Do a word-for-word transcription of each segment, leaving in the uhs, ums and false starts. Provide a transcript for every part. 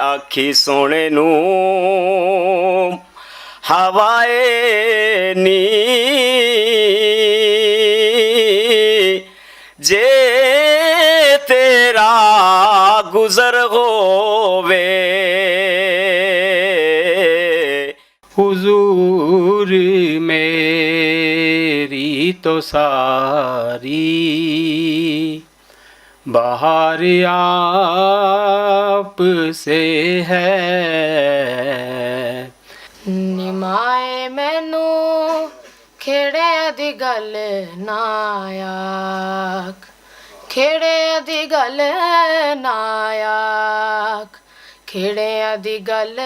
آکھی سونے نوں ہوائے نی، جے تیرا گزر ہووے۔ حضور میری تو ساری بہار آپ سے ہے۔ نمائے مینوں کھیڑیاں دی گل نہ آکھ، کھیڑیاں دی گل نہ آکھ، کھیڑیاں دی گل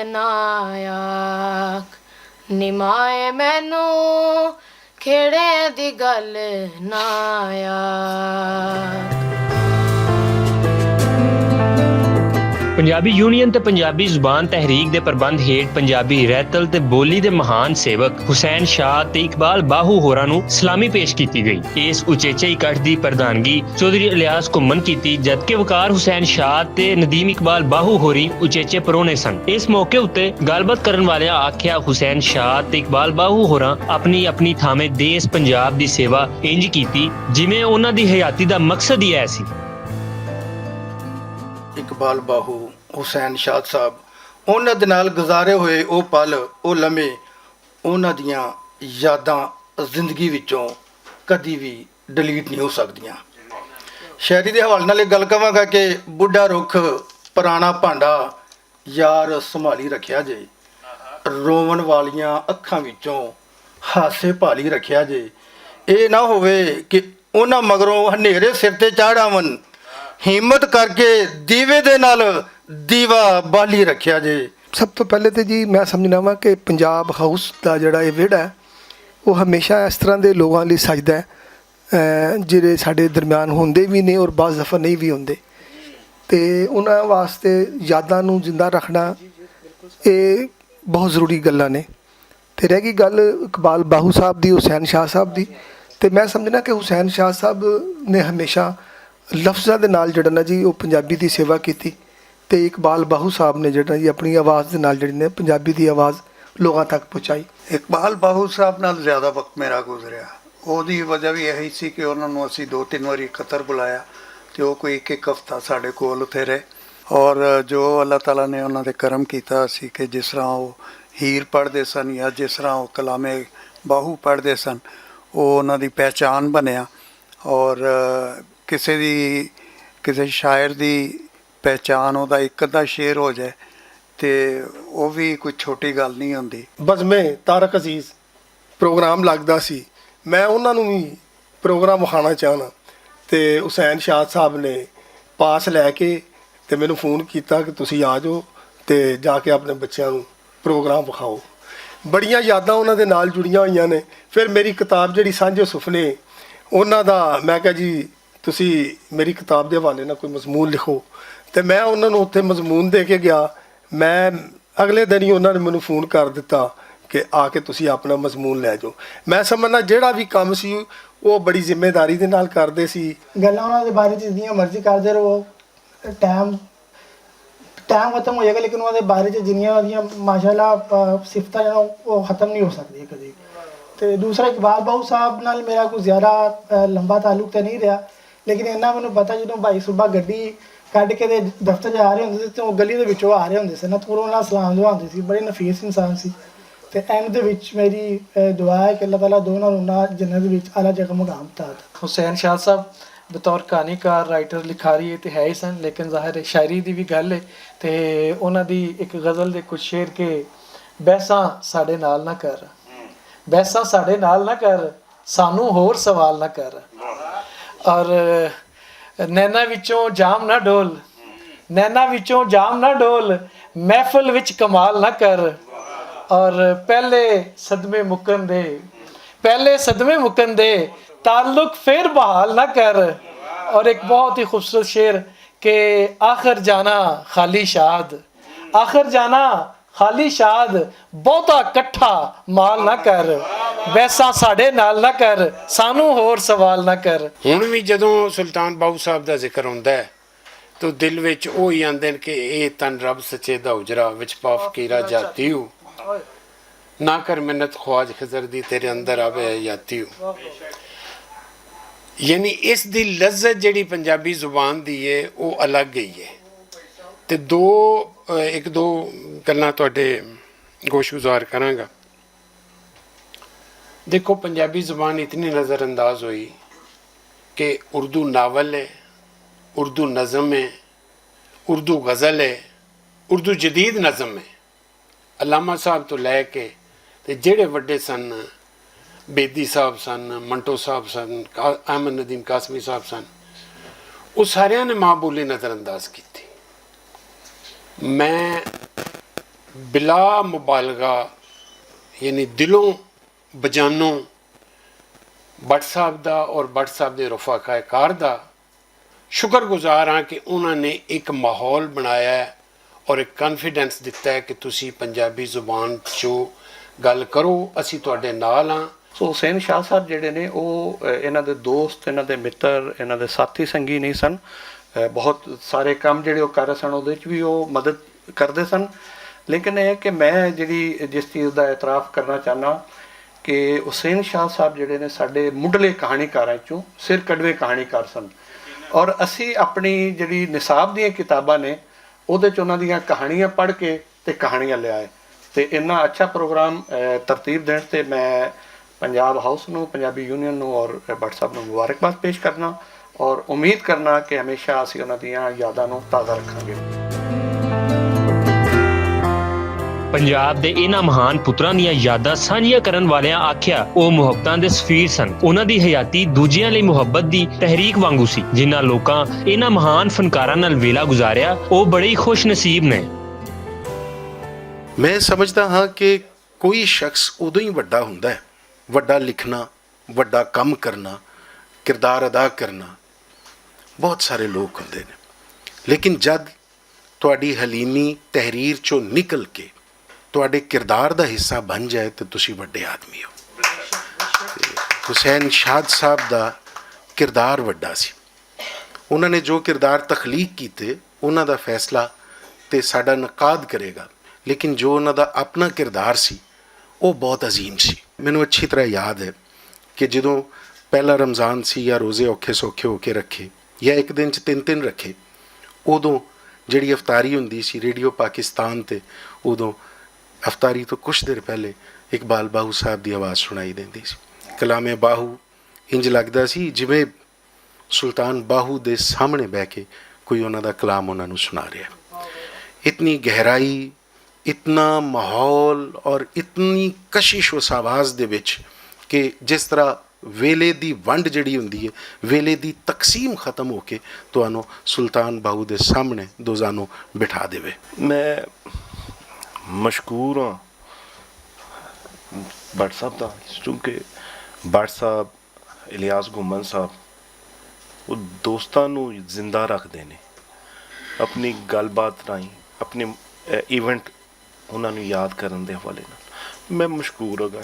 نہ آکھ، نمائے مینوں کھیڑے دی گل نہ آ۔ پنجابی یونین تے پنجابی زبان تحریک دے پربند ہیٹھ پنجابی رہتل تے بولی دے مہان سیوک حسین شاہ تے اقبال باہو ہوراں نوں سلامی پیش کیتی گئی۔ اس اچیچے اکٹھ دی پردھانگی چوہدری الیاس گھمن کیتی، جدکہ وقار حسین شاہ تے ندیم اقبال باہو ہوری اچیچے پرونے سن۔ اس موقع اتے گل بات کرن والیاں آکھیا، حسین شاہ تے اقبال باہو ہوراں اپنی اپنی تھاویں دیس پنجاب دی سیوا انج کیتی، جویں انہاں دی حیاتی دا مقصد ہی ایسی۔ اقبال باہو، حسین شاد صاحب، انہاں دے نال گزارے ہوئے او پل، او لمحے، انہاں دیاں یاداں زندگی وچوں کدی وی ڈلیٹ نہیں ہو سکدیاں۔ شاعری دے حوالے نال ایک گل کہواں گا کہ بڈھا رکھ، پرانا بھانڈا، یار سنبھالی رکھیا جے، روون والیاں اکھاں وچوں ہاسے پالی رکھیا جے۔ اے نہ ہووے کہ انہاں مگروں ہنیرے سر تے چڑھ آون، ہمت کر کے دیوے دے نال دیوا بالی رکھیا جے۔ سب تو پہلے تے جی میں سمجھنا وا کہ پنجاب ہاؤس دا جڑا اے ویڑا ہے، وہ ہمیشہ اس طرح دے لوگاں لئی سجدا ہے، جڑے ساڈے درمیان ہوندے وی نے اور بعض دفعہ نہیں وی ہوندے۔ تے انہاں واسطے یاداں نوں زندہ رکھنا اے بہت ضروری گلاں نے۔ تے رہ گئی گل اقبال باہو صاحب دی، حسین شاہ صاحب دی، تے میں سمجھنا کہ حسین شاہ صاحب نے ہمیشہ لفظاں دے نال جڑا نا جی، او پنجابی دی سیوا کیتی۔ تے اقبال باہو صاحب نے جڑا جی، اپنی آواز دے نال جڑی نے پنجابی دی آواز لوگاں تک پہنچائی۔ اقبال باہو صاحب نال زیادہ وقت میرا گزریا۔ اوہدی وجہ وی ایہی سی کہ انہاں نوں اسی دو تین واری قطر بلایا، تے او کوئی اک اک ہفتہ ساڈے کول اتھے رہے۔ اور جو اللہ تعالیٰ نے انہاں دے کرم کیتا سی کہ جس طرح او ہیر پڑھدے سن یا جس طرح او کلام باہو پڑھدے سن، او انہاں دی پہچان بنیا۔ اور کسے دی، کسے شاعر دی پہچان اوہدا اک ادا شعر ہو جائے، تے او وی کوئی چھوٹی گل نہیں ہوندی۔ بزمیں طارق عزیز پروگرام لگدا سی، میں انہاں نوں وی پروگرام وکھانا چاہنا۔ تے حسین شاد صاحب نے پاس لے کے تے مینوں فون کیتا کہ تسی آ جاؤ تے جا کے اپنے بچیاں نوں پروگرام وکھاؤ۔ بڑیاں یاداں انہاں دے نال جڑیاں ہوئیاں نے۔ پھر میری کتاب جڑی سانجھے سفنے، انہاں دا میں کہا جی، تسی میری کتاب دے حوالے نال کوئی مضمون لکھو۔ تے میں انہاں نوں اتھے مضمون دے کے گیا۔ میں اگلے دن ہی انہاں نے مینوں فون کر دتا کہ آ کے تسی اپنا مضمون لے جاؤ۔ میں سمجھنا جیڑا وی کم سی، او بڑی ذمہ داری دے نال کردے سی۔ گلاں انہاں دے بارے چ جتنیاں مرضی کردے رہو، ٹائم ٹائم ختم ہو جائے گا، لیکن انہاں دے بارے چ جنیاں انہاں دیاں ماشاءاللہ، آ، صفتاں جنہاں او ختم نہیں ہو سکدی کدی۔ تے دوسرا اقبال باہو صاحب نال میرا کوئی زیادہ، آ، لمبا تعلق تے نہیں رہیا، لیکن انہاں مینوں پتہ جدوں بھائی صبح گڈی کڈ کے دے دفتر جا رہے ہوندے سی تے او گلی دے وچوں آ رہے ہوندے سی نا، تے انہاں نال سلام دعا ہوندی سی، بڑے نفیس انسان سی۔ تے اینڈ دے وچ میری، آ، دعا ہے کہ اللہ تعالیٰ دونوں نوں نہ جنت دے وچ اعلیٰ جگہ مقام عطا کرے۔ حسین شاہ صاحب بطور کہانی کار، رائٹر، لکھاری تے ہے ہی سن، لیکن ظاہر ہے شاعری دی وی گل ہے۔ تے انہاں دی اک غزل دے کچھ شعر کہ بحثاں ساڈے نال نہ کر، بحثاں ساڈے نال نہ کر، سانوں ہور سوال نہ کر۔ اور نینا وچوں جام نہ ڈول، نینا وچوں جام نہ ڈول، محفل وچ کمال نہ کر۔ اور پہلے صدمے مکن دے، پہلے صدمے مکن دے، تعلق پھر بحال نہ کر۔ اور ایک بہت ہی خوبصورت شعر کہ آخر جانا خالی شاد، آخر جانا خالی شاد، بہتا کٹھا مال نہ کر، ویسا ساڈے نال نہ کر، سانوں ہور سوال نہ کر۔ ہن وی جدوں سلطان باہو صاحب دا ذکر ہوندا ہے، تو دل وچ او ہی آندے نے کہ اے تن رب سچے دا اجرا وچ پا فقیرا جاتی ہو۔ نہ کر منت خواج خضر دی، تیرے اندر آوے حیاتی ہو۔ یعنی اس دی لذت جڑی پنجابی زبان دی ہے، او الگ ہی ہے۔ تے دو، اے، ایک دو گلاں تہاڈے گوش گزار کراں گا۔ دیکھو، پنجابی زبان اتنی نظر انداز ہوئی کہ اردو ناول ہے، اردو نظم ہے، اردو غزل ہے، اردو جدید نظم ہے۔ علامہ صاحب تو لے کے تے جڑے وڈے سن، بیدی صاحب سن، منٹو صاحب سن، کا- احمد ندیم قاسمی صاحب سن، وہ ساریاں نے ماں بولی نظر انداز کی تھی۔ میں بلا مبالغہ، یعنی دلوں بجانوں، بٹ صاحب دا اور بٹ صاحب دے رفقائے کار دا شکر گزار ہاں کہ انہاں نے ایک ماحول بنایا ہے اور ایک کانفیڈنس دتا ہے کہ تسی پنجابی زبان چو گل کرو، اسی تہاڈے نال ہاں۔ سو حسین شاہ صاحب جڑے نے، او، اے، انہاں دے دوست، انہاں دے متر، انہاں دے ساتھی سنگی نہیں سن۔ اے، بہت سارے کام جڑے او کر رہے سن، اودے وچ وی او مدد کردے سن۔ لیکن اے کہ میں جڑی جس چیز دا اعتراف کرنا چاہنا کہ حسین شاہ صاحب جڑے نے ساڈے مڈلے کہانی کاراں چوں سر کڈوے کہانی کار سن، اور اسی اپنی جڑی نصاب دیاں کتاباں نے، اودے چ انہاں دیاں کہانیاں پڑھ کے تے کہانیاں لے آئے۔ تے اتنا اچھا پروگرام، اے، ترتیب دین تے میں پنجاب ہاؤس نوں، پنجابی یونین نوں اور بٹ صاحب نوں مبارکباد پیش کرنا، اور امید کرنا کہ ہمیشہ اسی انہاں دیاں یاداں نوں تازہ رکھاں گے۔ پنجاب دے انہاں مہان پتراں دیاں یاداں سانجھیاں کرن والیاں آکھیا، او محبتاں دے سفیر سن۔ انہاں دی حیاتی دوجیاں لئی محبت دی تحریک وانگو سی، جنہاں لوکاں انہاں مہان فنکاراں نال ویلا گزاریا، او بڑے ہی خوش نصیب نے۔ میں سمجھدا ہاں کہ کوئی شخص ادوں ہی وڈا ہوندا ہے، وڈا لکھنا، وڈا کم کرنا، کردار ادا کرنا، بہت سارے لوگ ہوندے نے۔ لیکن جد تہاڈی حلیمی تحریر چوں نکل کے تہاڈے کردار دا حصہ بن جائے تے تسی وڈے آدمی ہو۔ تے حسین شاد صاحب دا کردار وڈا سی۔ انہاں نے جو کردار تخلیق کیتے، انہاں دا فیصلہ تے ساڈا نقاد کرے گا، لیکن جو انہاں دا اپنا کردار سی، وہ بہت عظیم سی۔ مینوں اچھی طرح یاد ہے کہ جدوں پہلا رمضان سی یا روزے اوکھے سوکھے ہو کے رکھے، یا ایک دن چ تین تین رکھے، ادوں جڑی افطاری ہوندی سی ریڈیو پاکستان تے، ادوں افطاری تو کچھ دیر پہلے اقبال باہو صاحب دی آواز سنائی دیندی سی۔ کلام باہو انج لگدا سی جویں سلطان باہو دے سامنے بہ کے کوئی انہاں دا کلام انہاں نوں سنا رہیا۔ اتنی گہرائی، اتنا ماحول اور اتنی کشش و ساواز دے وچ کہ جس طرح ویلے دی ونڈ جڑی ہوندی ہے، ویلے دی تقسیم ختم ہو کے تانوں سلطان باہو دے سامنے دوزانوں بٹھا دیوے۔ میں مشکور ہاں بٹ صاحب دا، کیونکہ بٹ صاحب، الیاس گھمن صاحب، وہ دوستاں نوں زندہ رکھدے نے، اپنی گل بات رائیں، اپنے ایونٹ انہاں نوں یاد کرن دے حوالے نال۔ میں مشکور ہاں۔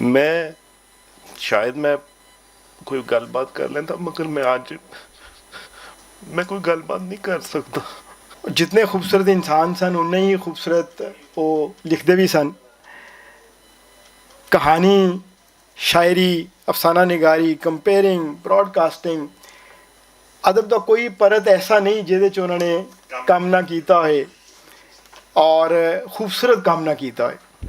میں شاید میں کوئی گل بات کر لیندا، مگر میں اج میں کوئی گل بات نہیں کر سکدا۔ جتنے خوبصورت انسان سن، اُنے ہی خوبصورت وہ لکھدے بھی سن۔ کہانی، شاعری، افسانہ نگاری، کمپیئرنگ، براڈ کاسٹنگ، ادب دا کوئی پرت ایسا نہیں جہدے چ انہوں نے کم نہ کیتا ہوئے اور خوبصورت کم نہ کیتا ہوئے۔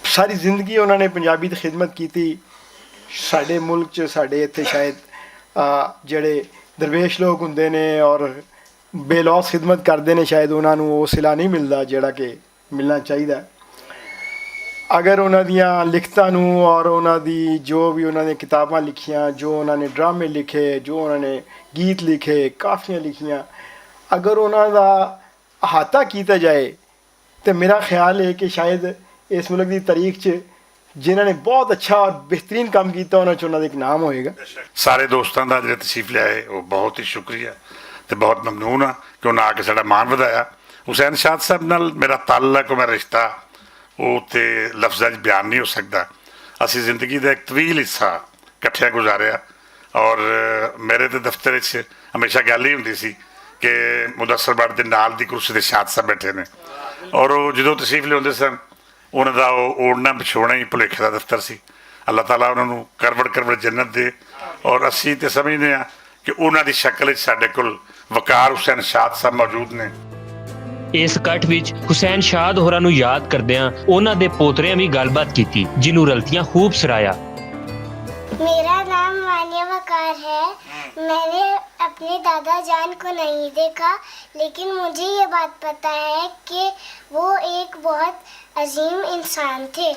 ساری زندگی انہوں نے پنجابی دی خدمت کیتی۔ ساڈے ملک چ ساڈے اتھے شاید، آ، جڑے درویش لوگ ہوندے نے اور بے لوس خدمت کردے نے، شاید انہاں نوں او صلہ نہیں ملدا جڑا کہ ملنا چاہیدا ہے۔ اگر انہاں دیاں لکھتاں نوں اور انہاں دی جو بھی انہاں نے کتاباں لکھیاں، جو انہاں نے ڈرامے لکھے، جو انہاں نے گیت لکھے، کافیاں لکھیاں، اگر انہاں دا احاطہ کیتا جائے تے میرا خیال ہے کہ شاید اس ملک دی تاریخ چ جنہاں نے بہت اچھا اور بہترین کام کیتا، انہاں چ انہاں دا ایک نام ہوئے گا۔ سارے دوستاں دا جڑا تشریف لے آئے، وہ بہت ہی شکریہ تے بہت ممنون ہاں کہ انہاں آ کے ساڈا مان ودھایا۔ حسین شاد صاحب نال میرا تعلق، میرا رشتہ، وہ تے لفظاں 'چ بیان نہیں ہو سکدا۔ اسی زندگی دا ایک طویل حصہ کٹھے گزاریا۔ اور میرے تے دفتر وچ ہمیشہ گل ہی ہوندی سی کہ مدثر بٹ دے نال دی کرسی دے شاد صاحب بیٹھے نے، اور وہ جدوں تشریف لیاوندے سن، انہاں دا وہ اوڑھنا بچھوڑنا ہی بھلیکھے دا دفتر سی۔ اللہ تعالیٰ انہاں نوں کروڑ کروڑ جنت دے۔ اور اسی تے سمجھدے ہاں کہ انہاں دی شکل وچ ساڈے کول وقار حسین شاد صاحب موجود نے۔ اس اکٹھ وچ حسین شاد ہوراں نوں یاد کردیاں انہاں دے پوتریاں وی گل بات کیتی، جنوں رلتیاں خوب سرایا۔ میرا نام مانیہ وقار ہے۔ میں نے اپنے دادا جان کو نہیں دیکھا، لیکن مجھے یہ بات پتہ ہے کہ وہ ایک بہت عظیم انسان تھے۔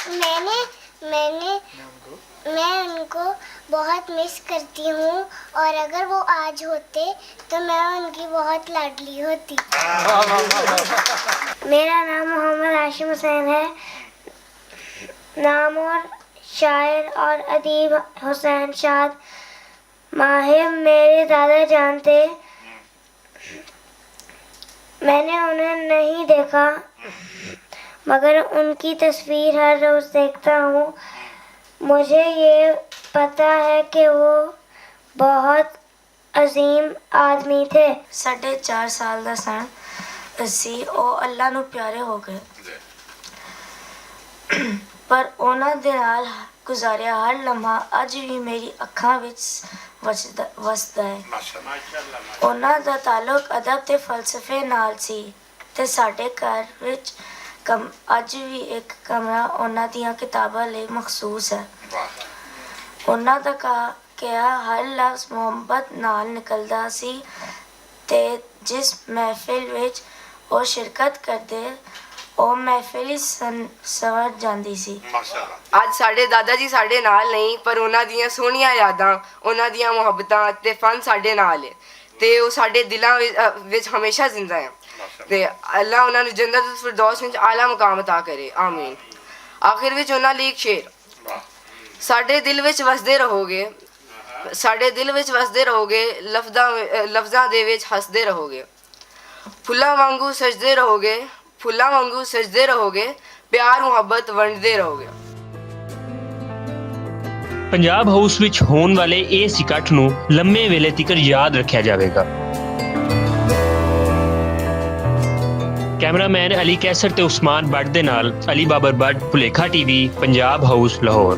میں نے میں نے میں ان کو بہت مس کرتی ہوں، اور اگر وہ آج ہوتے تو میں ان کی بہت لاڈلی ہوتی۔ میرا نام محمد ہاشم حسین ہے۔ نام اور شاعر اور ادیب حسین شاد ماہر میرے دادا جان تھے۔ میں نے انہیں نہیں دیکھا، مگر ان کی تصویر ہر روز دیکھتا ہوں۔ مجھے یہ پتا ہے کہ وہ بہت عظیم آدمی تھے۔ ساڈے چار سال دا سن، سی او اللہ نوں پیارے ہو گئے۔ پر انہاں دے نال گزاریا ہر لمحہ اج وی میری اکھاں وچ وسدا ہے۔ انہاں دا تعلق ادب تے فلسفے نال سی، تے ساڈے گھر وچ اج وی اک کمرہ انہاں دیاں کتاباں لئی مخصوص ہے۔ انہاں دا کہا ہر لفظ محبت نال نکلدا سی، تے جس محفل وچ او شرکت کردے، او محفل ہی سنور جاندی سی۔ اج ساڈے دادا جی ساڈے نال نہیں، پر انہاں دیاں سوہنیاں یاداں، انہاں دیاں محبتاں تے فن ساڈے نال ہے، تے او ساڈے دلاں وچ ہمیشہ زندہ ہے۔ تے اللہ انہاں نوں جنت الفردوس وچ اعلی مقام عطا کرے، آمین۔ آخر وچ انہاں لئی اک شعر۔ ساڈے دل وچ وسدے رہو گے۔ ساڈے دل وچ وسدے رہو گے۔ لفظاں دے وچ ہسدے رہو گے۔ پھلاں وانگوں سجدے رہو گے۔ پھلاں وانگوں سجدے رہو گے۔ پیار محبت ونڈدے رہو گے۔ پنجاب ہاؤس وچ ہون والے اس اکٹھ نوں لمے ویلے تیکر یاد رکھیا جاوے گا۔ کیمرہ مین علی کیسر تے عثمان بٹ دے نال علی بابر بٹ، پلیکھا ٹی وی، پنجاب ہاؤس، لاہور۔